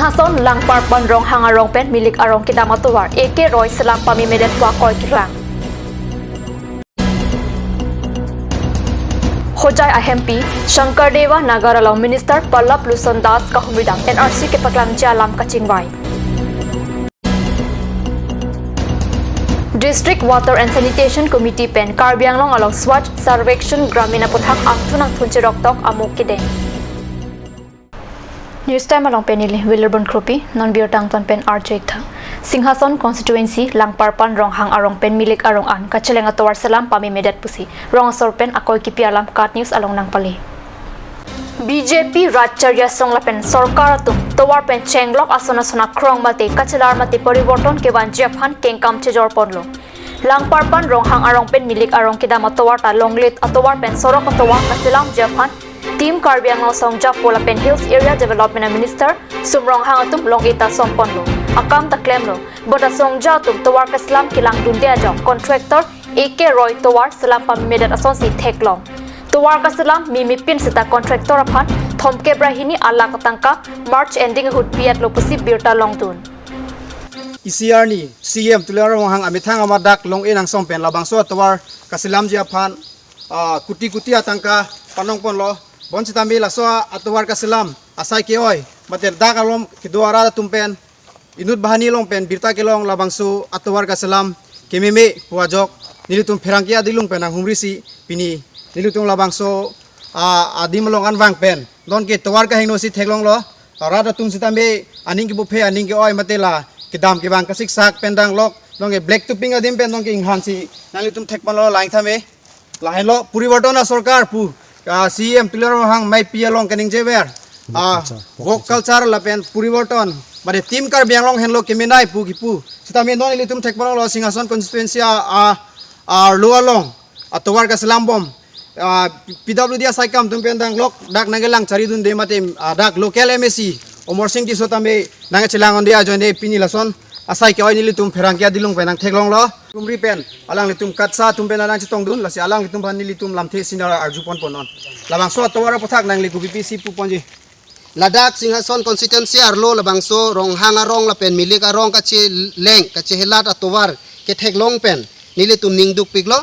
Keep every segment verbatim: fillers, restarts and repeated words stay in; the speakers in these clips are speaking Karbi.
Singhason Langparpan Ronghang arong pen Milik arong kedam atovar A K Roy selam pamemedet pu akoi keklang. Hojai ahempi Shankar Deva Nagar along Minister Pallab Luson Das kahumri dam, N R C kepaklangji alam kachingvai. District Water and Sanitation Committee pen Karbi Anglong along Swachh Sarvekshan Gramin aputhak angthun angthun cheroktok amo kedeng. News Time along pen neli William Kropi, non birta angton pen arju-ik tha. Singhason constituency Langparpan Ronghang arong pen Milik arong an kacheleng atovar selam pamemedet pusi rong asor pen akoi kipi alam KAT News along nangpale. B J P rat charli asong lapen sorkar atum tovar pen chenglok ason ason akrong mate kachelar mate poriborton kevanji aphan kengkam chejorponlo. Langparpan Ronghang arong pen Milik arong kedam atovar ta longlet atovar pen sorok atovar kaselamji aphan Team Karbi Anglong Songja Pola pen Hills Area Development Minister Sum Ronghang atum long-e ta songponlo. Akam ta klemlo. Bonta songja atum tovar kaselam kelangdunde ajok contractor A K Roy tovar selam pamemedet asonsi theklong. Tovar kaselam mimi pin seta contractor aphan thomkep ra hini alak atangka March ending ahut pi-etlo pusi birta longdun. Isi arni C M Tuliram Ronghang amethang amat dak long-e nangsong pen labangso atovar kaselamji aphan, ah, kuti kuti atangka panongponlo. Bonsitame laso atovar kaselam asai ke-oi mate dak along kedo arat atum pen inut banghini along pen birta kelong labangso atovar kaselam kememe pu ajok nelitum pherangke adilung pen nanghumrisi pini nelitum labangso, ah, adim along anvang pen non ke tovar kahingno si theklonglo. Rat atum sitame aning kebuphe aning ke-oi mate la kedam kevang kasiksak pen danglok. Non ke black topping adim pen non ke inghan si nanglitum thekponlo lang tame. Lahenlo poriborton asorkar pu, ah, C M Tuliram Ronghang mei pi along kaningjever. Ah, work culture lapen poriborton. Mate Team Karbi Anglong henlo kemenei pu kipu. Sitame non ilitum thekponlo Singhason constituency a, a, arlo along atovar kaselambom. Ah, P W D asai kam atum pen danglok dak nangkelang charidunde mate, ah, dak local M A C Amarsing Tisso tame nangchelang-onde ajoine pini lason asai ke-oi nelitum pherangke adilung pen nangtheklonglo. Kumri pen alanglitum KATSA atum pen nangchetongdun, lasi alanglitum aphan nelitum lamthe senior arjuponpon non. Labangso atovar aputhak nangli kopi pisi puponji. Ladak Singhason constituency arlo labangso Ronghang arong lapen Milik arong kacheleng kachehelat atovar ketheklong pen nelitum ning dukpiklo.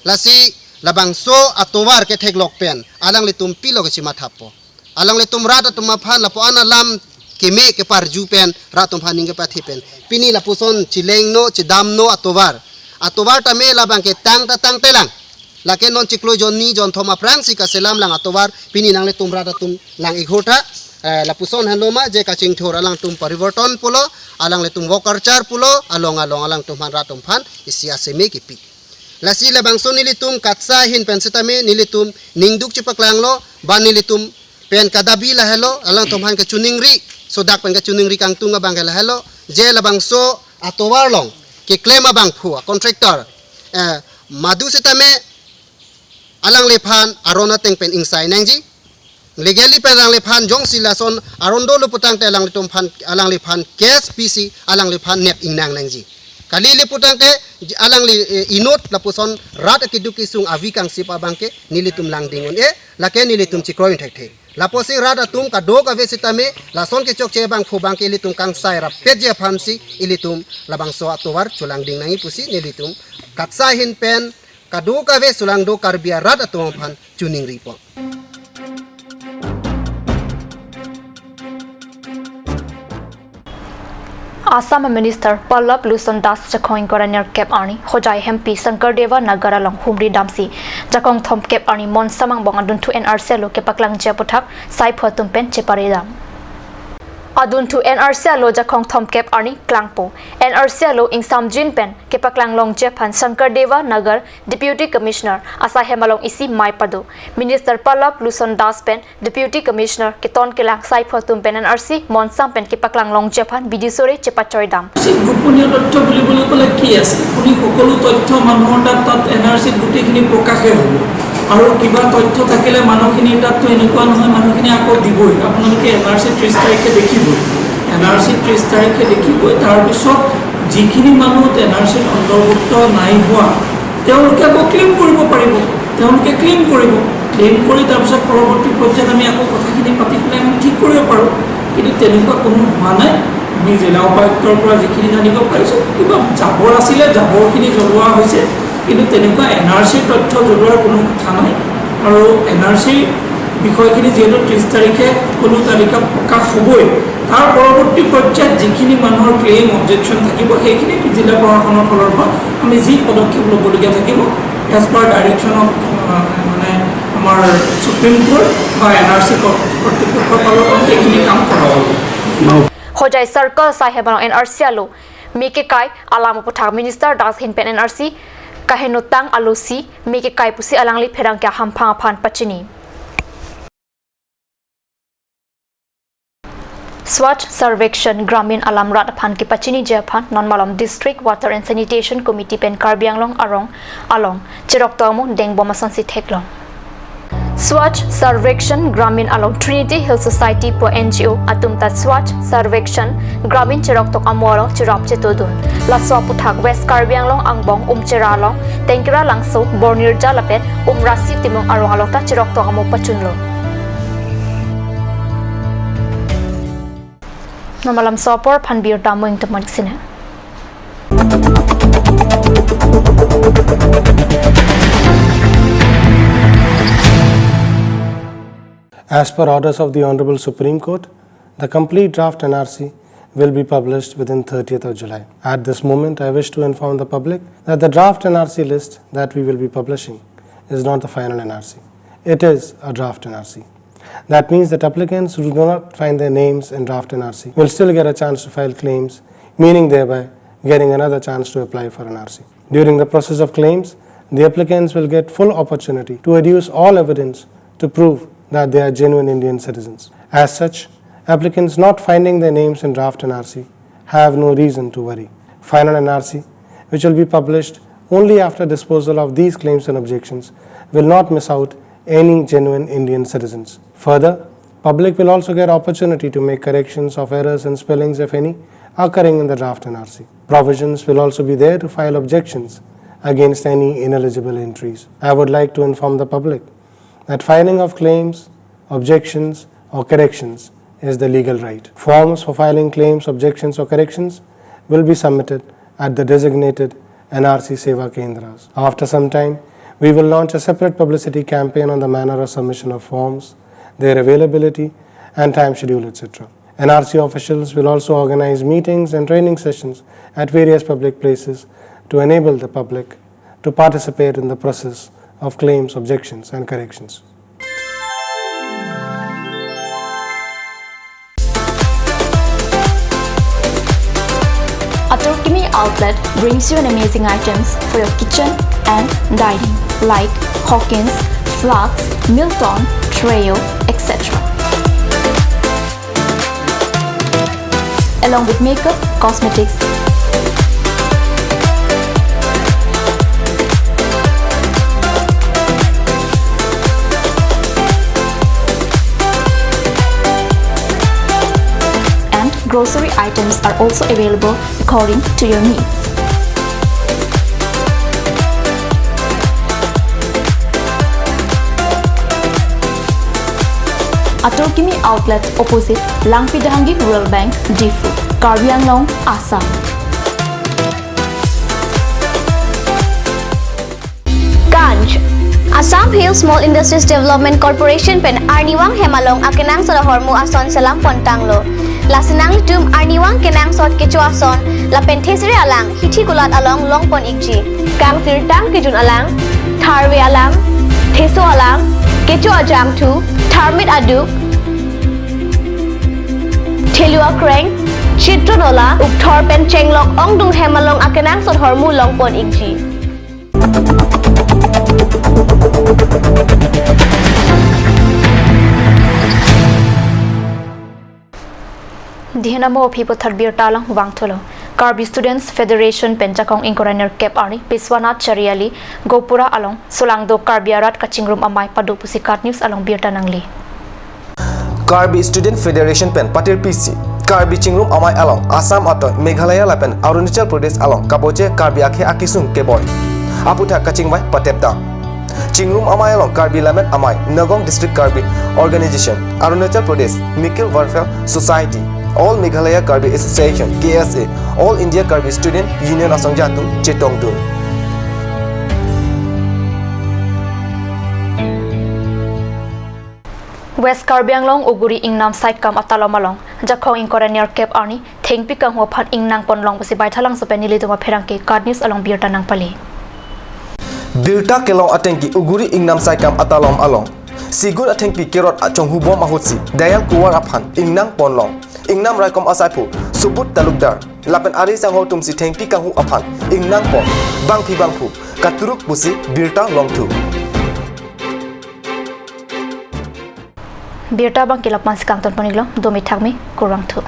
Lasi labangso atovar ketheklok pen alanglitum pilo kachimathapo. Alanglitum rat atum aphan lapu-an alam keme keparju pen rat atum aphan ning kepathe pen pini lapuson chelengno chedamno atovar. Atovar tame labang ke tang ta tangtelang. Lake non chiklo jon ni jon thom aphrangsi kaselam lang atovar pini nanglitum rat atum lang-ik hota. Eh, lapuson henlo ma je kachingthur alangtum poriborton pulo, alanglitum work culture pulo, along along alangtum aphan rat atum aphan isi aseme kipi. Lasi labangso nelitum KATSA ahin pen sitame nelitum ning duk chepaklanglo, ba nelitum pen kadabi lahelo, alangtum aphan kachiningri, sodak pen kachiningri kangtung abang ke lahelo, je labangso atovar along keklem abangphu a contractor, eh, madu sitame alangliphan aron ateng pen ingsai nangji. Legally pen alangliphan jongsi lason aron dolo putangte alanglitum aphan, alangliphan case pisi alangliphan nep ingnang nangji. Kali le putangte alangli, eh, inut lapuson rat akeduk kesung avi kangsip abang ke nelitum langding un-e, lake nelitum chekroi thekthe. Lapusi rat atum kadokave sitame lason kechokche abangphu abang ke ilitum kangsai rapetji aphansi ilitum labangso atovar chelangding nangji pusi nelitum KATSA ahin pen kadokave sulangdo Karbi arat atum aphan chiningripon. Assam Minister Pallab Luson Das jakong ingkoi ra nerkep arni Hojai hempi Shankar Deva Nagar along humri damsi jakong thomkep arni monsam angbong adunthu N R C alo kepaklangji aputhak saipho atum pen chepare dam. Adunthu N R C alo jakong thomkep arni klangpo. N R C alo ingsamjin pen kepaklang longji aphan Shankar Deva Nagar Deputy Commissioner asai hem along isi mei pado. Minister Pallab Luson Das pen Deputy Commissioner keton kelang saipho atum pen N R C monsam pen kepaklang longji aphan bidi sore chepachoi dam. N R চিত গোপনীয় তথ্য বুলিবলৈ ক'লে কি আছে? আপুনি সকলো তথ্য মানুহৰ তাত, তাত এন আৰ চিত গোটেইখিনি প্ৰকাশে হ'ব। আৰু কিবা তথ্য থাকিলে মানুহখিনিৰ তাততো এনেকুৱা নহয়, মানুহখিনি আকৌ দিবই। আপোনালোকে এন আৰ চি ত্ৰিছ তাৰিখে দেখিবই, এন আৰ চি ত্ৰিছ তাৰিখে দেখিবই। তাৰপিছত যিখিনি মানুহ এন আৰ চিত অন্তৰ্ভুক্ত নাই হোৱা, তেওঁলোকে আকৌ ক্লেইম কৰিব পাৰিব, তেওঁলোকে ক্লেইম কৰিব। ক্লেইম কৰি তাৰপিছত পৰৱৰ্তী পৰ্যায়ত আমি আকৌ কথাখিনি পাতি পেলাই আমি ঠিক কৰিব পাৰোঁ। কিন্তু তেনেকুৱা কোনো হোৱা নাই। আমি জিলা উপায়ুক্তৰ পৰা যিখিনি জানিব পাৰিছোঁ, কিবা জাবৰ আছিলে, জাবৰখিনি জ্বলোৱা হৈছে, কিন্তু তেনেকুৱা এন আৰ চিৰ তথ্য জ্বলোৱাৰ কোনো কথা নাই। আৰু এন আৰ চিৰ বিষয়খিনি যিহেতু ত্ৰিছ তাৰিখে সকলো তালিকা প্ৰকাশ হ'বই, তাৰ পৰৱৰ্তী পৰ্যায়ত যিখিনি মানুহৰ ক্লেইম, অবজেকশ্যন থাকিব, সেইখিনি জিলা প্ৰশাসনৰ ফালৰ পৰা আমি যি পদক্ষেপ ল'বলগীয়া থাকিব, এজ পাৰ ডাইৰেকশ্যন অফ, মানে, আমাৰ ছুপ্ৰিম কোৰ্ট বা এন আৰ চি কৰ্তৃপক্ষৰ ফালৰ পৰা সেইখিনি কাম কৰা হ'ব। Hojai Circle asai hem along N R C alo me kekai alam aputhak Minister Das Hansen pen N R C kaheno tang alosi me kekai pusi alangli pherangke ahamphang aphan pachini. Swachh Sarvekshan Gramin alam rat aphan kepachiniji aphan non malom District Water and Sanitation Committee pen Karbi Anglong arong along cheroktok amo dengbom asonsi theklong. Swachh Sarvekshan Gramin along Trinity Hill Society pu N G O atum ta Swachh Sarvekshan Gramin cheroktok amo along cherap chetodun. Laso aputhak West Karbi Anglong angbong Umchera along Tengkira Langso, Bornirja lapen Umrasi Timung arong along ta cheroktok amo pachunlo. Non malom so apor aphan birta mo ingtumonik sine. As per orders of the Honorable Supreme Court, the complete draft N R C will be published within thirtieth of July. At this moment, I wish to inform the public that the draft N R C list that we will be publishing is not the final N R C. It is a draft N R C. That means that applicants who do not find their names in draft N R C will still get a chance to file claims, meaning thereby getting another chance to apply for N R C. During the process of claims, the applicants will get full opportunity to adduce all evidence to prove that they are genuine Indian citizens. As such, applicants not finding their names in draft N R C have no reason to worry. Final N R C, which will be published only after disposal of these claims and objections, will not miss out any genuine Indian citizens. Further, public will also get opportunity to make corrections of errors and spellings, if any, occurring in the draft N R C. Provisions will also be there to file objections against any ineligible entries. I would like to inform the public that filing of claims, objections, or corrections is the legal right. Forms for filing claims, objections, or corrections will be submitted at the designated N R C Seva Kendras. After some time, we will launch a separate publicity campaign on the manner of submission of forms, their availability, and time schedule, et cetera. N R C officials will also organize meetings and training sessions at various public places to enable the public to participate in the process of claims, objections, and corrections. Atur Kimi Outlet brings you an amazing items for your kitchen and dining, like Hawkins, Flax, Milton, Treo, et cetera. Along with makeup, cosmetics, and grocery items are also available according to your needs. Atur Kimi Outlet, opposite Langpi Dehangi Rural Bank, Diphu, Karbi Anglong, Assam. Kanj, Assam Hill Small Industries Development Corporation pen arnivang hem along akenangsot ahormu ason selam pontanglo. Lasi nanglitum arnivang kenangsot kecho ason lapen thesere alang hithi kulat along longpon ikji. Kangsirtang kejun alang, tharve alang, theso alang, kecho ajangthu, tharmit aduk, thelu akreng, chitron ola, ukthor pen chenglok ongdung hem along akenangsot ahormu longpon ikji. Dihin amo aphi puthot birta along vangthulo. Karbi Students Federation pen jakong ingkoi ra nerkep arni Biswanath Chariali Gopura along solangdo Karbi arat kachingrum amei pado pusi KAT News along birta nangli. Karbi Student Federation pen patir pisi Karbi chingrum amei along Assam atoi Meghalaya lapen Arunachal Pradesh along kaboche Karbi akhei akesung keboi aputhak kachingvai patepta. Chingrum Amei along Karbi Lammet Amei, Nagaon District Karbi Organization, Arunachal Pradesh Mikir Welfare Society, All Meghalaya Karbi Association, K S A, All India Karbi Student Union asongja atum chetongdun. West Karbi Anglong Uguri Ingnam Saikam atalom along Jakhong ingkoi ra nerkep arni thengpi kanghu aphan ingnang ponlong pusi Baithalangso pen nelitum apherangke KAT News along birta nangpale. Birta kelong atengke Uguri Ingnam Saikam atalom along Sigun athengpi kerot achonghubom ahutsi Dayal Kuwar aphan ingnang ponlong. Ingnam raikom asaiphu Subud Talukdar lapen ari sangho atumsi thengpi kanghu aphan ingnang pon bangphi bangphu katuruk pusi birta longthu. Birta abangke lapu-ansi kangton pon-iklo, dome thakme, kurvangthu.